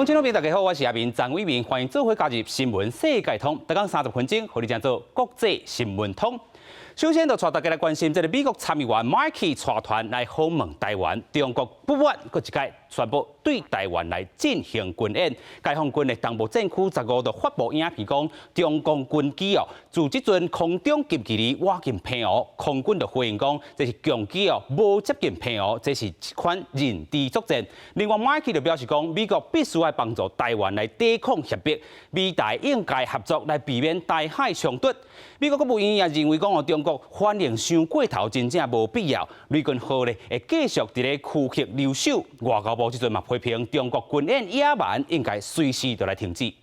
鄉親老朋，大家好，我是阿明張偉明，歡迎做伙加入新聞世界通，逐工30分鐘，予你正做國際新聞通。首先，就帶大家來關心這个美國參議員馬基帶團來訪問台灣，中國不滿閣一擺宣布對台灣來進行軍演。解放軍的東部戰區15就發布影片講，中共軍機哦，自這陣空中近距離倚近澎湖，空軍就回應講，這是共機哦，無接近澎湖，這是一款認知作戰。另外，馬基就表示講，美國必須愛幫助台灣來抵抗脅迫，美台應該合作來避免台海衝突。美國國務院也認為講哦，中國反應傷過頭，真正無必要。雷根號咧會繼續佇咧區域留守。外交部這陣嘛批評中國軍演野蠻，應該隨時就來停止。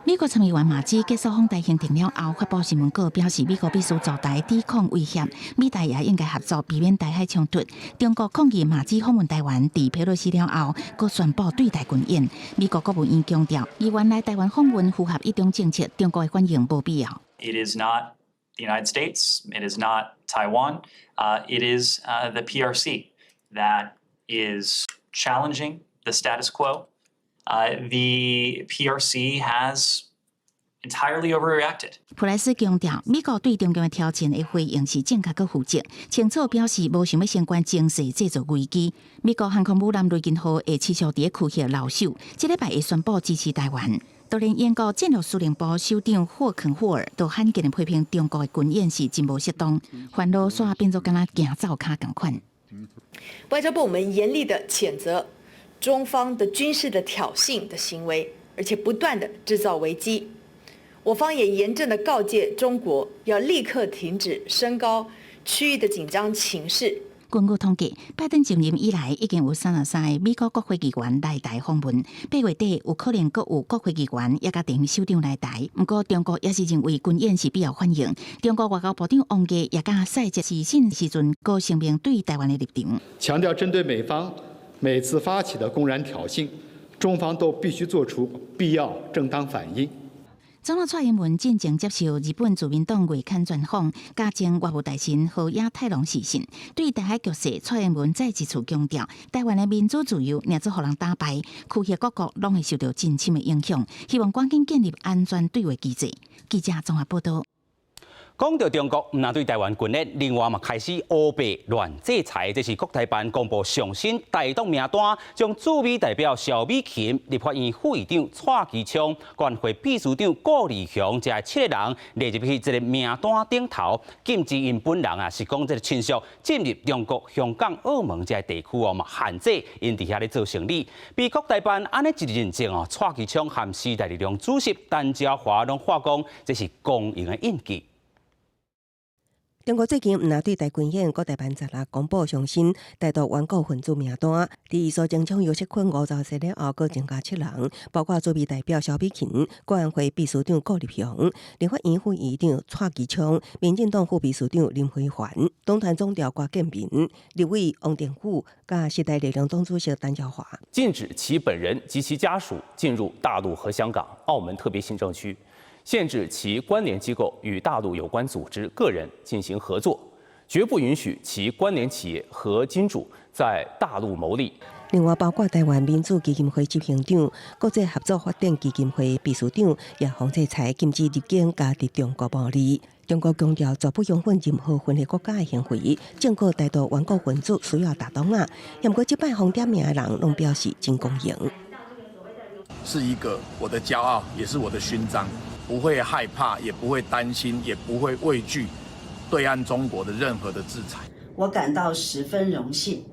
美國參議員馬基結束訪台行程了後，發布新聞稿表示，美國必須助台抵抗威脅，美台也應該合作避免台海衝突。中國抗議馬基訪問台灣，佇佩洛西了後，閣宣布對台軍演。美國國務院強調，議員來台灣訪問符合一中政策，中國的反應無必要。 It is not the United States. It is not Taiwan. It is the PRC that is challenging the status quo. The PRC has entirely overreacted. 普萊斯強調，美國對中共的挑戰的回應是正確閣負責，清楚表示無想欲升懸情勢，製造危機。美國航空母艦雷根號會持續佇區域留守，這禮拜會宣布支持台灣。就連英國戰略司令部首長霍肯霍爾都罕見的批評中國的軍演是真無適當，煩惱煞變做敢若行走跤仝款。外交部我們嚴厲的譴責中方的軍事的挑釁的行為，而且不斷的製造危機。我方也嚴正的告誡中國，要立刻停止升高區域的緊張情勢。根據統計，拜登就任以來已經有33個美國國會議員來台訪問，8月底有可能閣有國會議員也佮地首長來台。毋過中國也是認為軍演是必要反應。中國外交部長王毅也佮賽捷視訊時陣，閣聲明對台灣的立場，強調針對美方每次發起的公然挑釁，中方都必須做出必要正當反應。總統蔡英文進前接受日本自民黨月刊專訪，佮前外務大臣河野太郎視訊，對台海局勢，蔡英文再一次強調，台灣的民主自由若做予人打敗，區域各國攏會受到真深的影響，希望趕緊建立安全對話機制。記者綜合報道。講到中國，毋但對台灣軍演，另外嘛開始烏白亂制裁。這是國台辦公布上新台獨名單，將駐美代表蕭美琴、立法院副議長蔡其昌、國安會秘書長顧立雄這七個人列入去這个名單頂頭，禁止𪜶本人啊，是講這个親屬進入中國、香港、澳門這个地區哦嘛，限制𪜶佇遐咧做生理。被國台辦按呢一認證哦，蔡其昌和時代力量主席陳椒華攏喊講，這是光榮的印記。中國最近毋但對台軍演，國台辦十六公布上新台獨頑固分子名單，佇蘇貞昌、游錫堃50歲了後，閣增加七人，包括駐美代表蕭美琴、國安會秘書長顧立雄、立法院副議長蔡其昌、民進黨副秘書長林飛帆、黨團總召郭建民、立委王定宇、佮時代力量黨主席陳椒華。禁止其本人及其家屬進入大陸和香港、澳門特別行政區。限制其關聯機構與大陸有關組織、個人進行合作，絕不允許其關聯企業和金主在大陸牟利。另外，包括台灣民主基金會執行長、國際合作發展基金會秘書長也予制裁，禁止入境佮佇中國牟利。中國強調絕不容許任何分裂國家的行為，警告台獨頑固分子需要打擋啊！毋過這擺予點名的人攏表示真光榮，是一個我的驕傲，也是我的勳章。不會害怕，也不會擔心，也不會畏懼對岸中國的任何的制裁。我感到十分榮幸，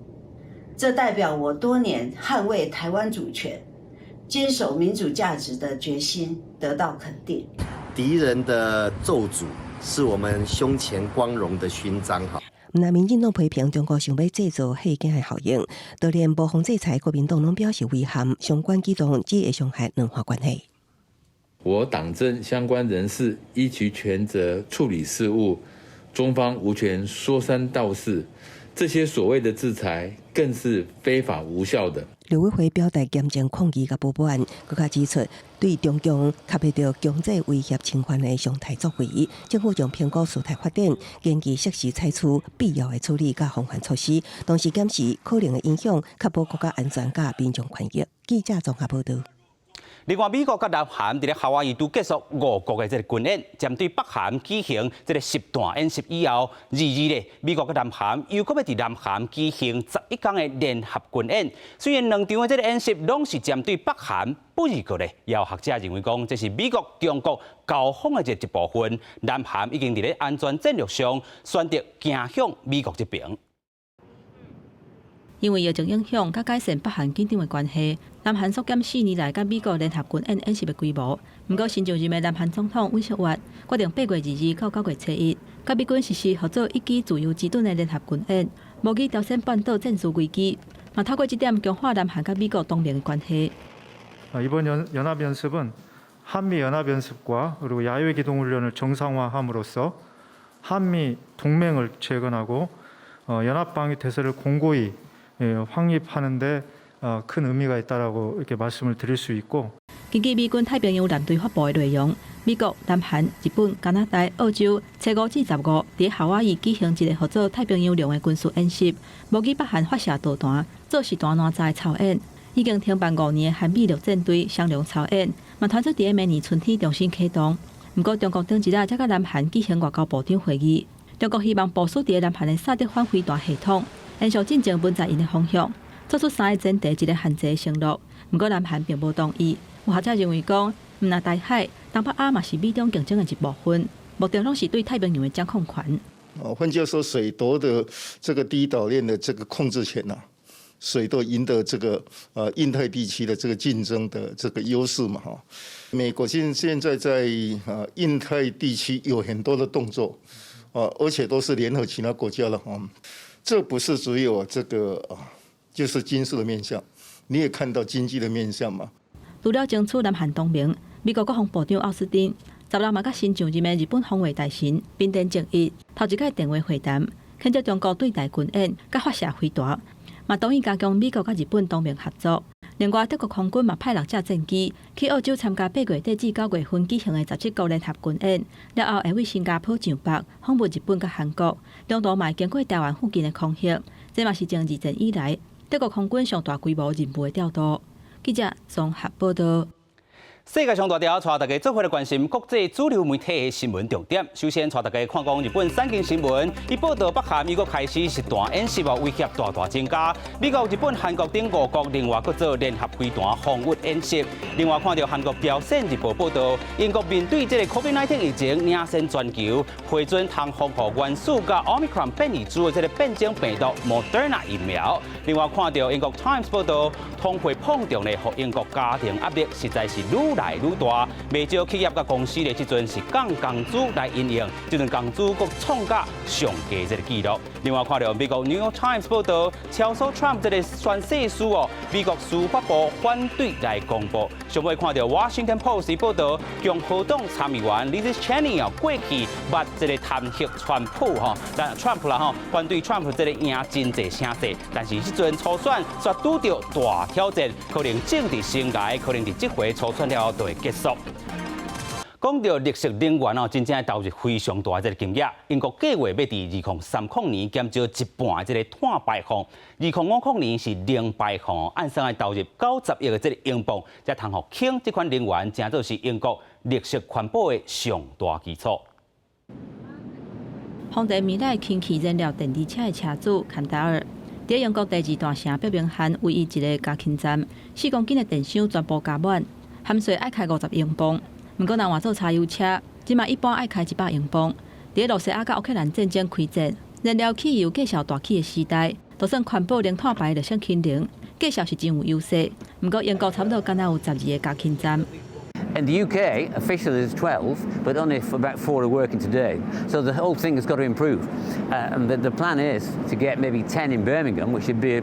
這代表我多年捍衛台灣主權、堅守民主價值的決心得到肯定。敵人的咒詛是我們胸前光榮的勳章。哈。毋但民進黨批評中國想欲製造嚇驚的效應，就連無予制裁國民黨攏表示遺憾，相關舉動只會傷害兩岸關係。我黨政相關人士依其權責處理事務，中方無權說三道四，這些所謂的制裁更是非法無效的。陸委會表達嚴正抗議佮不滿，閣較指出對中共較袂著強制威脅侵犯的常態作為，政府將評估事態發展，根據適時採取必要的處理佮防範措施，同時檢視可能的影響，確保國家安全佮民眾權益。記者綜合報道。另外，美國佮南韓佇咧夏威夷拄結束五國的這个軍演，針對北韓舉行這个實彈演習以後，二二咧，美國佮南韓又閣欲佇南韓舉行11天的聯合軍演。雖然兩場的這个演習攏是針對北韓，不過咧，也有學者認為講，這是美國中國交鋒的一部分。南韓已經佇咧安全戰略上選擇傾向美國這邊。因為疫情影響，佮改善北韓緊張的關係，南韓縮減4年來佮美國聯合軍演演習的規模。毋過新上任的南韓總統尹錫悅決定8月22到9月初1，佮美軍實施號做一擊自由之盾的聯合軍演，模擬朝鮮半島戰事危機，嘛透過這點強化南韓佮美國同盟的關係。 이번 연합연습은 한미 연합연습과 그리고 야외 기동훈련을 정상화함으로써 한미 동맹을 재건하고 연합방위 태세를 공고히 확립하는 데 큰 의미가 있다라고 이렇게 말씀을 드릴 수 있고. 根據美軍太平洋艦隊發布的內容，美國、南韓、日本、加拿大、澳洲，初5至15，佇夏威夷舉行一個號做太平洋龍的軍事演習，模擬北韓發射導彈、做實彈爛炸的操演。已經停辦5年的韓美陸戰隊雙龍操演，嘛傳出佇明年春天重新啟動。毋過中國頂一日才佮南韓舉行外交部長會議，中國希望部署佇南韓的薩德反飛彈系統，延續戰爭文在寅的方向，做出三個前提一个限制的承諾。毋過南韓並無同意。有學者認為講，毋但台海、東北亞嘛是美中競爭的一部分，目的攏是對太平洋的掌控權。哦，換句話說，誰奪得這個第一島鏈的這個控制權啊，誰都贏得這個印太地區的這個競爭的這個優勢嘛，哈。美國現在在印太地區有很多的動作，啊，而且都是聯合其他國家的哈。這不是只有這個啊，就是軍事的面向，你也看到經濟的面向嘛。除了爭取南韓同盟，美國國防部長奧斯汀16嘛佮新上任的日本防衛大臣濱田正一頭一擺電話會談，譴責中國對台軍演佮發射飛彈，嘛同意加強美國佮日本同盟合作。另外，德國空軍嘛派六架戰機去澳洲參加8月底至9月份舉行的17國聯合軍演，了後會為新加坡上北訪問日本佮韓國，中途嘛會經過台灣附近的空域。這嘛是自二戰以來德國空軍上大規模任務的調度。記者綜合報道。世界上大條，帶大家做伙來關心國際主流媒體的新聞重點。首先，帶大家看講日本產經新聞，伊報道北韓美國開始實彈演習，威脅大大增加。美國、日本、韓國等五國另外閣做聯合飛彈防禦演習。另外看著韓國朝鮮日報報道，英國面對這个 COVID-19 疫情領先全球，批准通防護原始佮 Omicron 變異株的這个變種病毒 Moderna 疫苗。另外看著英國 Times 報道，通貨膨脹咧，予英國家庭壓力實在是愈來愈大，袂少企業佮公司咧，這陣是降工資來因應，這陣工資閣創下上低這个紀錄。另外看著美國 New York Times 報道，超訴 Trump 這个宣誓書哦，美國司法部反對來公布。上尾看著 Washington Post 報道，共和黨參議員 Liz Cheney 哦，過去捌這个彈劾川普吼，但 Trump 啦吼，反對 Trump 這个贏真濟聲勢，但是這陣初選卻拄著大挑戰，可能政治生涯可能佇這回初選了後就會結束。講著綠色能源哦，真正投入非常大的這个金額。英國計劃欲佇2030年減少一半的這个碳排放，2050年是零排放，按算愛投入90億的這个英鎊，才通予氫這款能源，成做是英國綠色環保的上大基礎。豐田米來氫氣燃料電池車的車主坎達爾，佇英國第二大城伯明翰唯一一个加氫站，4公斤的電箱全部加滿，含稅愛開50英鎊。毋過，若換做柴油車，這馬一般愛開100英鎊。佇羅西亞佮烏克蘭戰爭開戰，燃料汽油價數大起的時代，就算環保零碳排綠色氫能，價數是真有優勢。毋過，英國差不多敢若有12个加氫站。 In the UK, officially there's 12, but only about four are working today. So the whole thing has got to improve. And the plan is to get maybe 10 in Birmingham, which would be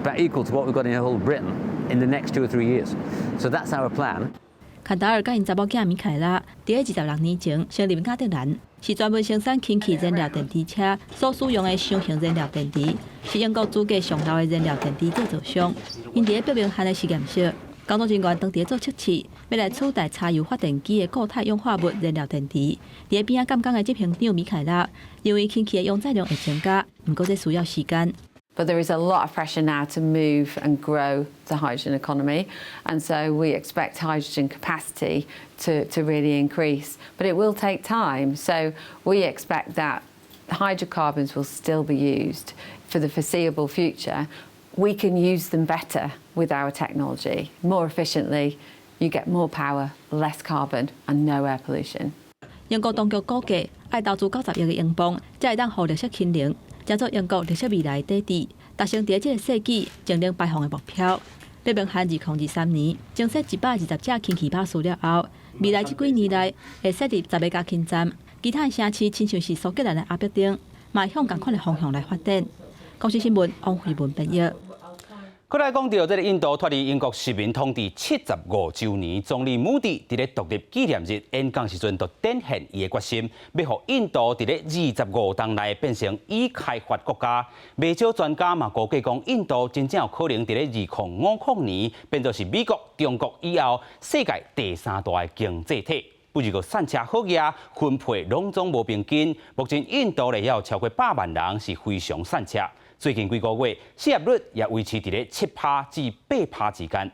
about equal to what we've got in the whole of Britain in the next 2 or 3 years. So that's our plan. 坎達爾佮𪜶查某囝米凱拉，佇咧26年前先入亞德蘭。是專門生產氫氣燃料電池車所使用的箱型燃料電池，是英國資格上老的燃料電池製造商。𪜶佇伯明翰的實驗室，工作人員當佇做測試，欲來取代柴油發電機的固態氧化物燃料電池。佇邊仔監工的執行長米凱拉認為，氫氣的用載量會增加，毋過這需要時間。 But there is a lot of pressure now to move and grow the hydrogen economy, and so we expect hydrogen capacity to really increase. But it will take time, so we expect that hydrocarbons will still be used for the foreseeable future. We can use them better with our technology, more efficiently. You get more power, less carbon, and no air pollution. 英國當局估計，愛投資90億个英鎊，才會當予綠色氫能，成做英國綠色未來的底達成佇這个世紀淨零排放的目標。伯明翰2023年增設120隻氫氣巴士了後，未來這幾年內會設立10个加氫站。其他的城市親像是蘇格蘭的阿伯丁，嘛會向仝款的方向來發展。公視新聞王慧文編譯。閣來講著這个印度脫離英國殖民統治75週年，總理莫迪佇咧獨立紀念日演講時陣，就展現伊的決心，欲予印度佇咧25冬內變成已開發國家。袂少專家嘛估計講，印度真正有可能佇咧2050年變做是美國、中國以後世界第三大的經濟體。不過散車好額，分配攏總無平均。目前印度咧也有超過100萬人是非常散車。最近幾個月，失業率也維持佇咧7趴至8趴之間。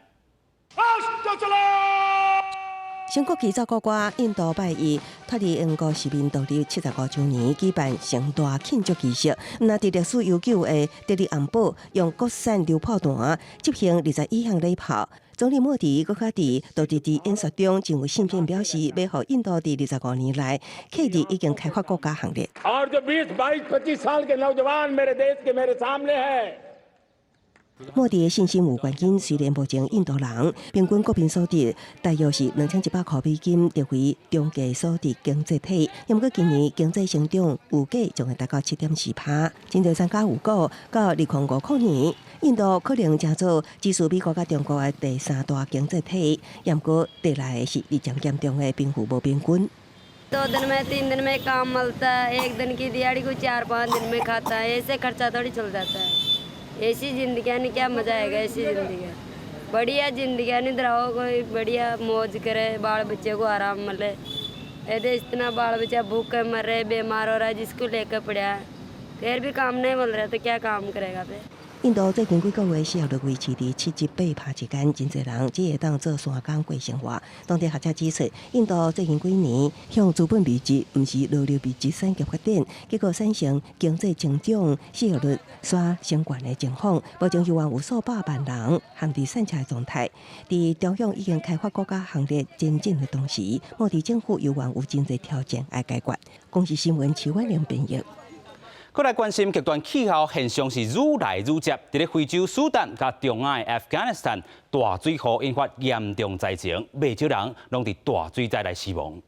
升國旗奏國歌，印度拜一脫離英國殖民獨立75週年，舉辦盛大慶祝儀式。毋但佇歷史悠久的德里紅堡，用國產榴炮彈執行21項禮炮。總理莫迪閣較佇獨立日演說中，真有信心表示，欲予印度佇25年內契入已經開發國家行列。 और जो 20, 22, 25 साल के नौजवान मेरे देश के मेरे सामने है。莫迪的信心有原因，雖然目前印度人平均國民所得大約是2100塊美金，列為中低所得經濟體。毋過今年經濟成長預計將會達到7.4趴。真濟專家預估，到2050年，印度可能成做只輸美國佮中國的第三大經濟體。毋過帶來的是日漸嚴重的貧富無平均。 दो दिन में तीन दिन में काम मिलता है, एक दिन की दिहाड़ी को 4-5 दिन में खाता है। ऐसे खर्चा थोड़ी चल जाता है। ऐसी जिंदगी नहीं, क्या मजा आएगा ऐसी जिंदगी? बढ़िया जिंदगी नहीं रहो, कोई बढ़िया मौज करे, बाल बच्चे को आराम मिले। ऐसे इतना बाल बच्चा भूखे मर रहे, बीमार हो रहा है, जिसको लेकर पड़ा फिर भी काम नहीं मिल रहा तो क्या काम करेगा फिर? 印度最近幾個月失業率維持佇7至8趴之間，真濟人只會當做散工過生活。當地學者指出，印度最近幾年向資本密集，毋是勞力密集產業發展，結果產生經濟增長、失業率煞升懸的情況。目前猶原有數百萬人陷佇散車的狀態。佇朝向已經開發國家行列前進的同時，莫迪政府猶原有真濟挑戰愛解決。公視新聞徐婉玲編譯。閣來關心極端氣候現象是愈來愈捷，佇咧非洲蘇丹佮中亞的阿富汗，大水雨引發嚴重災情，袂少人攏佇大水災來死亡。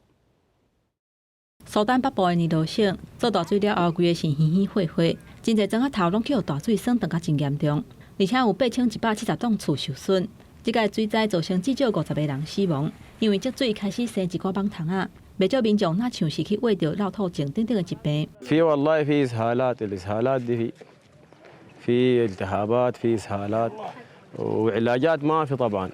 蘇丹北部的尼羅省做大水了後，規个是稀稀血血，真濟莊仔頭攏去予大水損斷甲真嚴重，而且有8170棟厝受損。這個水災造成至少50個人死亡，因為積水開始生一寡蠓蟲仔。袂少民眾若像是去患著落吐症等等的疾病。 في والله في اسهالات، الاسهالات دي في التهابات، في اسهالات وعلاجات ما في طبعا。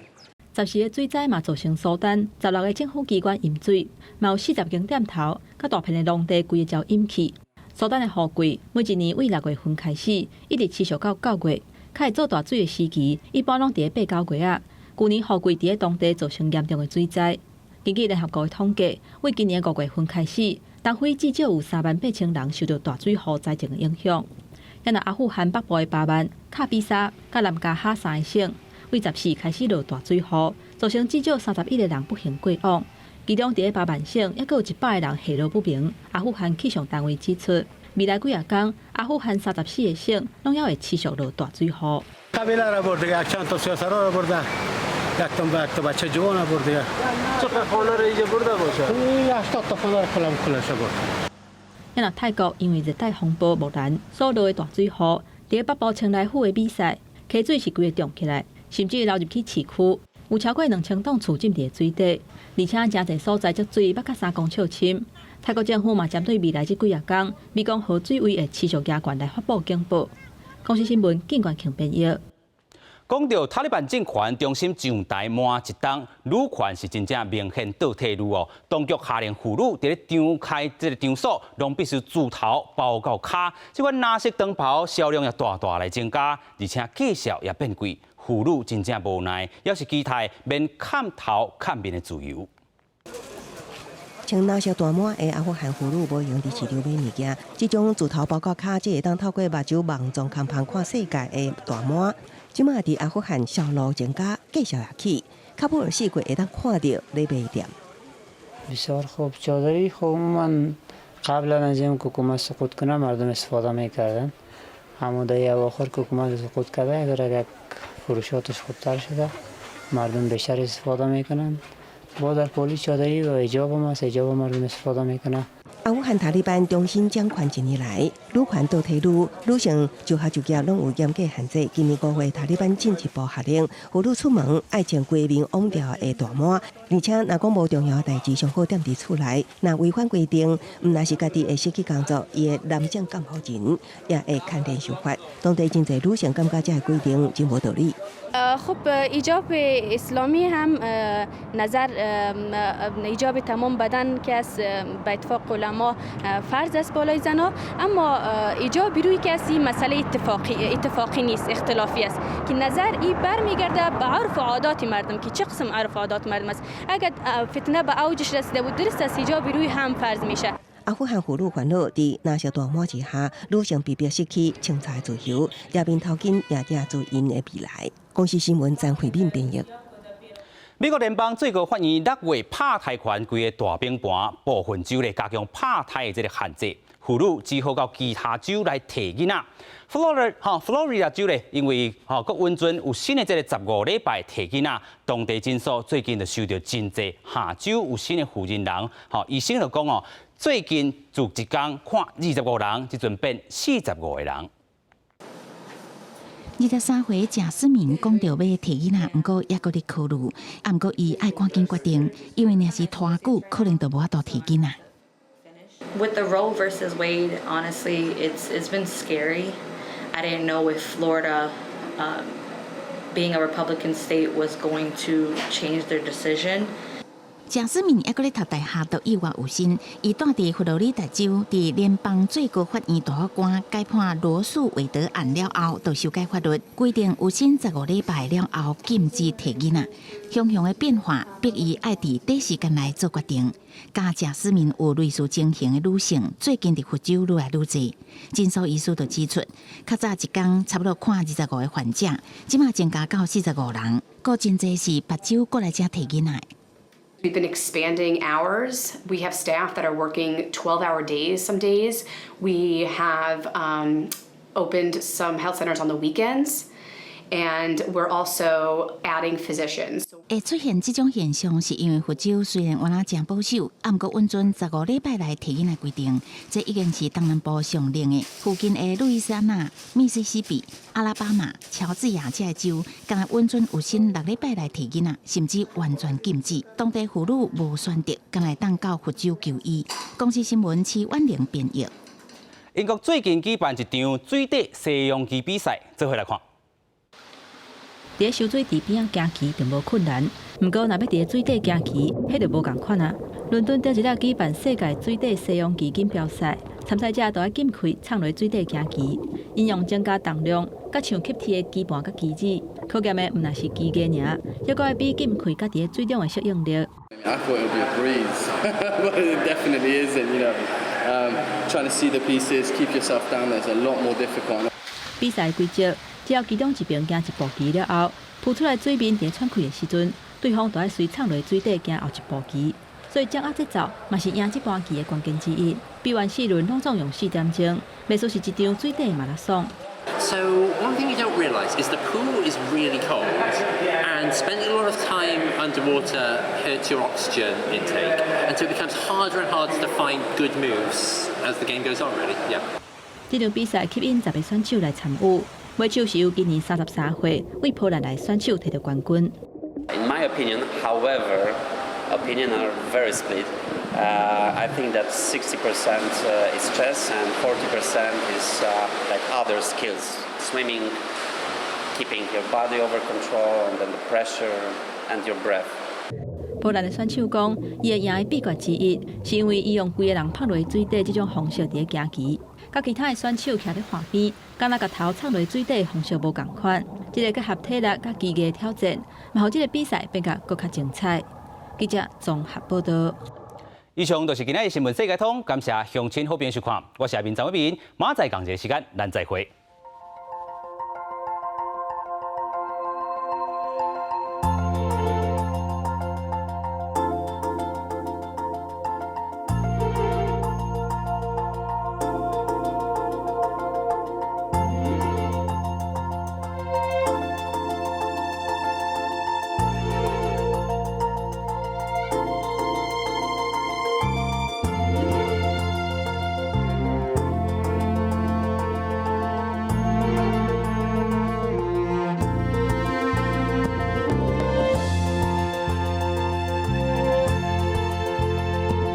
14个水災嘛造成蘇丹16個政府機關淹水，嘛有40間店頭，佮大片的農地規个遭淹去。蘇丹的雨季每一年對6月份開始，一直持續到9月，較會做大水的時期，一般攏佇咧8、9月仔。舊年雨季佇咧當地造成嚴重的水災。根據聯合國的統計，對今年5月份開始，東非至少有3萬8千人受著大水雨災情的影響。若阿富汗北部的巴曼、卡比沙、佮南加哈三个省，對14開始落大水雨，造成至少31個人不幸過往。其中佇咧巴曼省，猶閣有100個人下落不明。阿富汗氣象單位指出，未來幾仔工，阿富汗34個省攏猶會持續落大水雨。 یک تا یک تا بچه جوان برده. چقدر خانه را اینجا برده باشه؟ 80 تا خانه را کلم کلش برد。若泰國因為熱帶風暴木蘭所落的大水雨，佇咧北部清萊府的美賽，溪水是規个漲起來，甚至流入去市區，有超過2000棟厝浸佇水底，而且誠濟所在積水捌較3公尺深。泰國政府嘛針對未來這幾仔工，湄公河水位會持續加懸來發布警報。公視新聞，警官強編譯。講到塔利班政權重新上台滿一冬，女權是真正明顯倒退嚕哦。當局下令婦女佇咧張開這个場所，攏必須自頭包到跤。這款藍色長袍銷量也大大來增加，而且價數也變貴。婦女真正無奈，猶是期待免崁頭崁面的自由。穿藍色大帽的阿富汗婦女無閒佇市場買物件，這種自頭包到跤，這會當透過目睭網狀空芳看世界的大帽，這馬佇阿富汗銷路增加，價數也起。喀布爾四界會當看著咧賣店。 بسیار خوب چادری خب عموما قبلا از این که حکومت سقوط کنه مردم استفاده میکردن اما در اواخر که حکومت سقوط کرده اگر یک فروشاتش خوبتر شده مردم بیشتر استفاده میکنن با در پالی چادری و حجاب هم است حجاب مردم استفاده میکنه 阿富汗塔利班重新掌權一年來，女權倒退嚕，女性就學就業攏有嚴格限制。今年五月，塔利班進一步下令，婦女出門愛穿規面網罩的大帽，而且若講無重要代誌，上好踮佇厝內。若違反規定，毋但是家己會失去工作，伊的男性監護人也會牽連受罰。當地真濟女性感覺這个規定真無道理。 خب حجاب اسلامی هم نظر حجاب تمام بدن که از به اتفاق علما فرض است بالای زنا اما حجاب روی که است مسئله اتفاقی نیست اختلافی است که نظر ای برمیگرده به عرف و عادات مردم که چه قسم عرف و عادات مردم است اگر فتنه به اوجش رسیده بود درست است حجاب روی هم فرض میشه。 阿富汗婦女煩惱，佇藍色大帽之下，女性被迫失去穿衫自由，遮面頭巾也定做𪜶的未來。公視新聞張慧敏編譯。美國聯邦最高法院6月拍台權規个大兵盤，部分州咧加強拍胎的這个限制，婦女只好到其他州來提囡仔。佛羅吼佛羅里達州咧，因為吼閣允准有新的這个15禮拜提囡仔，當地診所最近就收著真濟下州有新的婦人人，吼醫生就講哦，最近自一工看25人，這陣變45個人。23歲賈思敏講著欲提囡仔，毋過猶閣咧考慮，啊毋過伊愛趕緊決定，因為若是拖久，可能就無法度提囡仔。 With the Roe versus Wade, honestly, it's been scary. I didn't know if Florida, being a Republican state, was going to change their decision. 賈思敏猶閣咧讀大學，就意外有身。伊住佇佛羅里達州，佇聯邦最高法院大法官改判羅訴韋德案了後，就修改法律，規定有身15禮拜了後禁止提囡仔。雄雄的變化，逼伊愛佇短時間內做決定。佮賈思敏有類似情形的女性，最近佇佛州愈來愈濟。診所醫師就指出，較早一工差不多看25個患者，這馬增加到45人，閣真濟是別州過來遮提囡仔。 We've been expanding hours. We have staff that are working 12-hour days some days. We have opened some health centers on the weekends, and we're also adding physicians. 會出現這種現象，是因為佛州雖然原來誠保守，啊，毋過允准十五禮拜來提囡仔規定，這已經是東南部上冷的。附近的路易斯安那、密西西比、阿拉巴馬、喬治亞這个州，敢若允准有身6禮拜來提囡仔，甚至完全禁止。當地婦女無選擇，敢若會當到佛州求醫。公視新聞徐婉玲編譯。英國最近舉辦一場水底西洋棋比賽，做伙來看。佇咧泅水池邊仔行棋並無困難，毋過若欲佇咧水底行棋，彼就無仝款啊。倫敦頂一日舉辦世界水底西洋棋錦標賽，參賽者都愛禁氣衝落水底行棋，𪜶用增加重量，佮像吸鐵的棋盤佮棋子，考驗的毋但是技藝爾，猶閣愛比禁氣佮佇咧水中的適應力。 I thought it would be a breeze, but it definitely isn't. Trying to see the pieces, keep yourself down there is a lot more difficult. 比賽規則，只要其中一邊行一步棋了後，浮出來水面佇喘氣的時陣，對方就愛隨衝落水底行後一步棋。所以掌握節奏嘛是贏這盤棋的關鍵之一。比完四輪攏總用4點鐘，袂輸是一場水底馬拉松。 So one thing you don't realise is the pool is really cold, and spending a lot of time underwater hurts your oxygen intake, and so it becomes harder and harder to find good moves as the game goes on. Really, yeah. 這場比賽吸引10個選手來參與，尾手是由今年33歲對波蘭來選手提著冠軍。 In my opinion, however, Opinion are very split. I think that 60% is chess and 40% is like other skills, swimming, keeping your body over control, and then the pressure and your breath. 波蘭的選手講，伊會贏的秘訣之一，是因為伊用規个人撲落水底這種方式佇咧行棋，佮其他的選手徛佇岸邊，敢若共頭插落水底的方式無仝款。這個結合體力佮技藝挑戰，嘛予這個比賽變甲閣較精彩。記者綜合報道。以上就是今仔日新聞世界通，感謝鄉親好朋友收看，我是阿明張偉明，明仔載仝一个時間，咱再會。